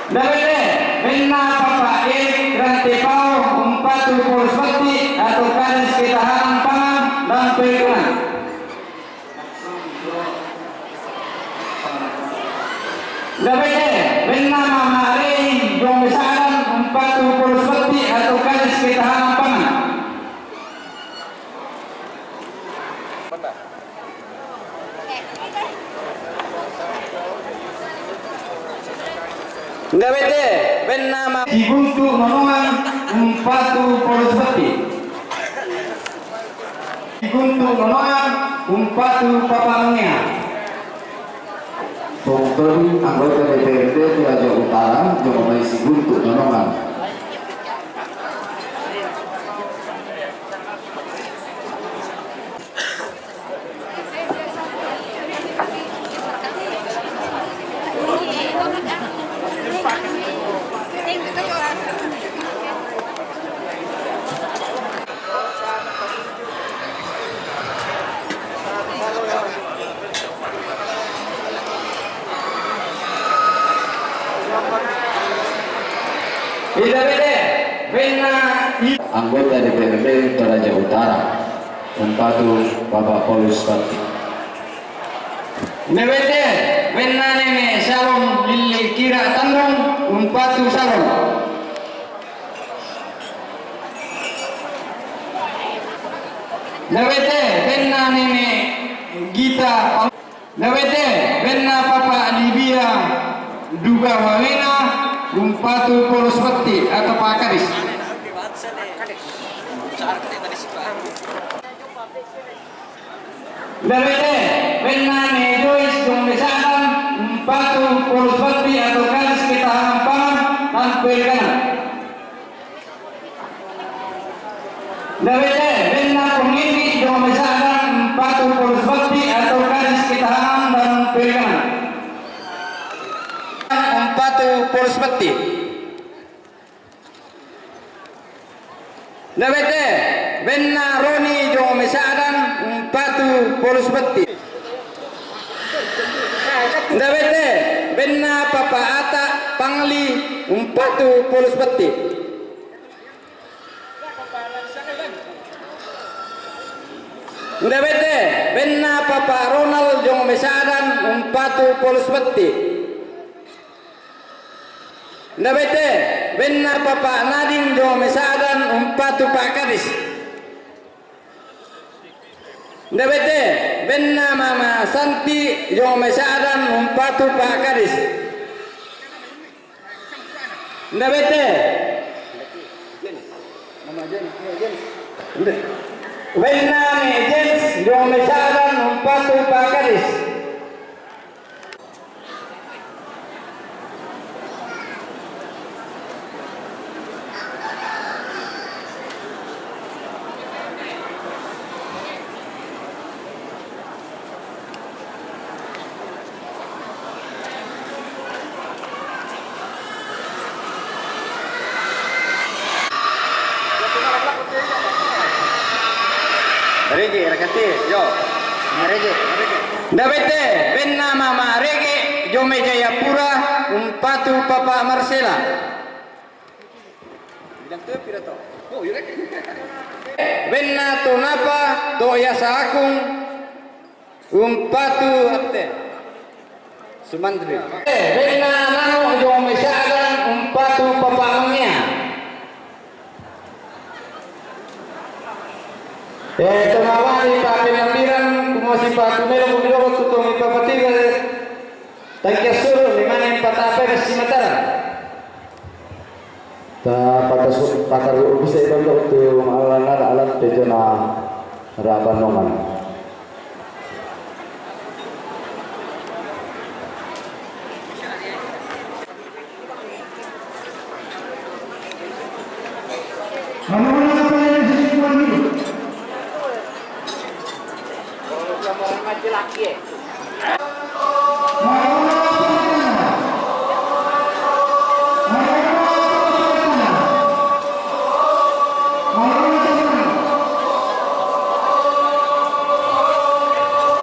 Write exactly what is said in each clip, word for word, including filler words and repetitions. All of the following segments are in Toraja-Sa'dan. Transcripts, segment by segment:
Ndabete, benna Papa Erik Rantepao, umpatu Polus Betti atau Kadis Ketahanan Pangan dan Perikanan. Ndabete, benna Mama Rei, jong Mesadan, umpatu Polus Betti atau Kadis Ketahanan Pangan. Ndabete, benna Mama Siguntu Nonongan, umpatu Polus Betti. Siguntu Nonongan, umpatu Papa Angea. Pungtun anggota D P R D Toraja Utara, jong mai Siguntu Nonongan. Ndabete, benna i- Anggota D P R D Toraja Utara, umpatu Papa Polus Betti. Ndabete, benna Nene Salom Lili Kira Tandung, umpatu Salom. Ndabete, benna Nene Gita. Ndabete, benna Papa Libia Duga Wawena, umpatu Polus Betti atau Pak Kadis. Ndabete, benna Ne Joyce jong Mesadan, umpatu Polus Betti atau Kadis Ketahanan Pangan dan Perikanan. Ndabete, benna Pung Indi jong Mesadan, umpatu Polus Betti atau Kadis Ketahanan dan Perikanan. Umpatu Polus Betti. Ndabete, benna Roni jong Mesadan, umpatu Polus Betti. Ndabete, benna Papa Ata Pangli, umpatu Polus Betti. Ndabete, benna Papa Ronald jong Mesadan, umpatu Polus Betti. Ndabete, benna Papa Nading jong Mesadan, umpatu Pak Kadis. Ndabete, benna Mama Santi jong Mesadan, umpatu Pak Kadis. Ndabete, benna Ne James jong Mesadan, umpatu Pak Kadis. Rege, rakate, yo. Rege. Ndabete, benna Mama Rege jong Jayapura, umpatu Papa Marcela. Bilang tu pira to? Oh, iya. Benna Tonapa, to Yasa Akung, umpatu Apte. Sumantri. Benna Nano jong Mesadan, umpatu Papa Angea. Eh, tonawani Papa Nambiran, kumasi Papa Tumelo, kumilo, kutomi Papa Tiga. Tangkias suru, lima ni empat apa, kasi Mataram. Ta patasu-, pataru bisa iban tu alang-alang alam tejana rabanongan.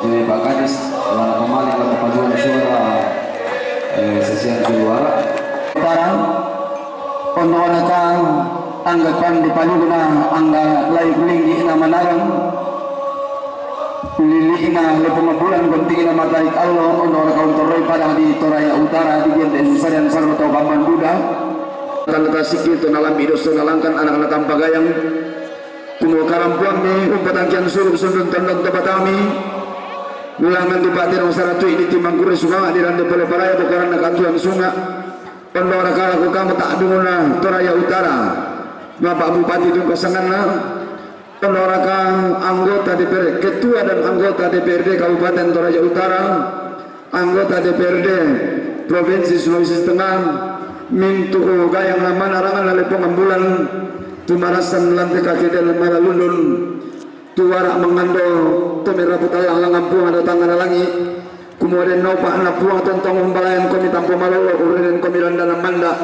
Jadi Pak Kadis, telah kembali ke perpaduan suara, eh, sesian suara. Utara, ondo'na ka angga pandi paliguna, angga lai linggi'na manarang, lili'na Lepongan Bulan, gontingna Matarik Allo, ondo'na ka untorroi padang di Toraja Utara, di gende susarian sarro tau kamban buda. Tanda tasikki tu nalambi dosa nalangkan anakna Tampagayang. Kumua karampuammi umpatangkian sulu sundun tondon to batami. Langan di pa'te dong saratu di timmang kurre sumanga di rande pole paraya bokoranna katuan sunga. Ondo'na ka lako kamu ta'dunguna Toraja Utara, Bapak Bupati tungka sanganna. Ondo'na ka anggota D P R, ketua dan anggota D P R D Kabupaten Toraja Utara, anggota D P R D Provinsi Sulawesi Tengah, mintu' gayang na manarangan na Lepongan Bulan, tumarasan lante kaki del malalundun, tuara mangando, tomerapu tallang langan Puang ada tangan langi'. Kumua den naupa'na Puang tontong umbalayan komi tampo malolo, urrenen komi landanan manda',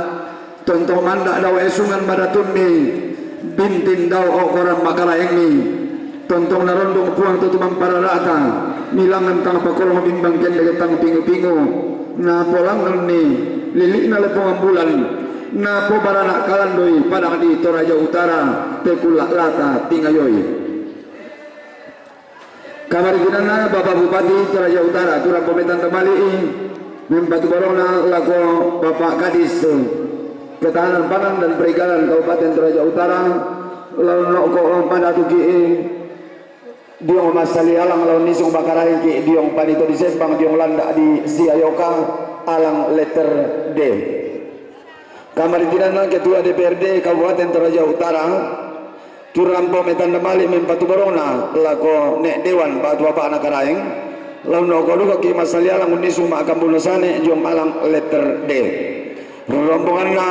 tontong manda' dao esungan madatummi, bintin dao o'koran makaraengmi. Tontong narondong Puang to tumamparara'ta, milangan tang pakolong bimbang kendek tang pingu-pingu, na polangnganni lili'na Lepongan Bulan, na pobarana' kalandoi padang di Toraja Utara, te kulla' lata tingayoi. Kamaritinanna Bapak Bupati Toraja Utara, tu rampo metanda mali'i, mempatuborongna lako Bapak Kadis Ketahanan Pangan dan Perikanan Kabupaten Toraja Utara, lao no'ko' madatuki' diong massalialang lao nisung makaraengki' diong panito di Sempang diong landa' di Siayoka, alang letter D. Kamaritinanna Ketua D P R D Kabupaten Toraja Utara, tu rampo metanda mali' mempatuborongna lako Ne' Dewan batu bapa'na Karaeng, lao no'ko' dukaki' massalialang unnisung ma'kambunna sane diong alang letter D. Rombonganna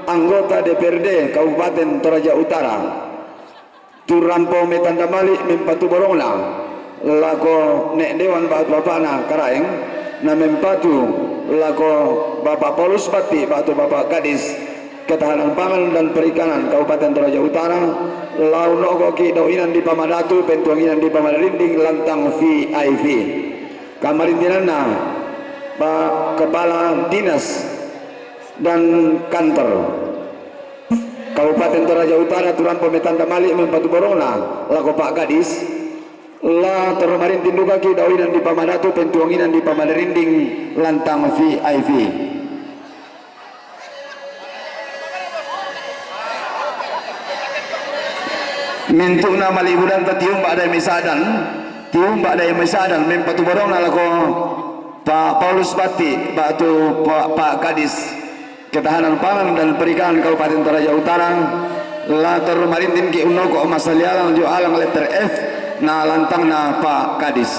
anggota D P R D Kabupaten Toraja Utara, tu rampo metanda mali' mempatuborongna lako Ne' Dewan batu bapa'na Karaeng, na mempatu lako Bapak Paulus Batti batu Bapak Kadis Ketahanan Pangan dan Perikanan Kabupaten Toraja Utara, lao no'koki' dao inan di pamadatu, pentuang inan di pamarinding lantang V I P. Kamarintinanna Pak Kepala Dinas dan Kantor Kabupaten Toraja Utara, tu rampo metanda mali' mempatuborongna lako Pak Kadis, la torro marinting dukaki' dao inan di pamadatu, pentuang inan di pamarinding lantang V I P. Mintu'na mali'budanta tiumba' dai mai Sa'dan, tiumba' dai mai Sa'dan, mempatuborongna lako Pak Paulus Batti batu Pak, Pak Kadis Ketahanan Pangan dan Perikanan Kabupaten Toraja Utara, la torro marintingki' unnoko' massalialang dio alang letter F, na lantangna Pak Kadis.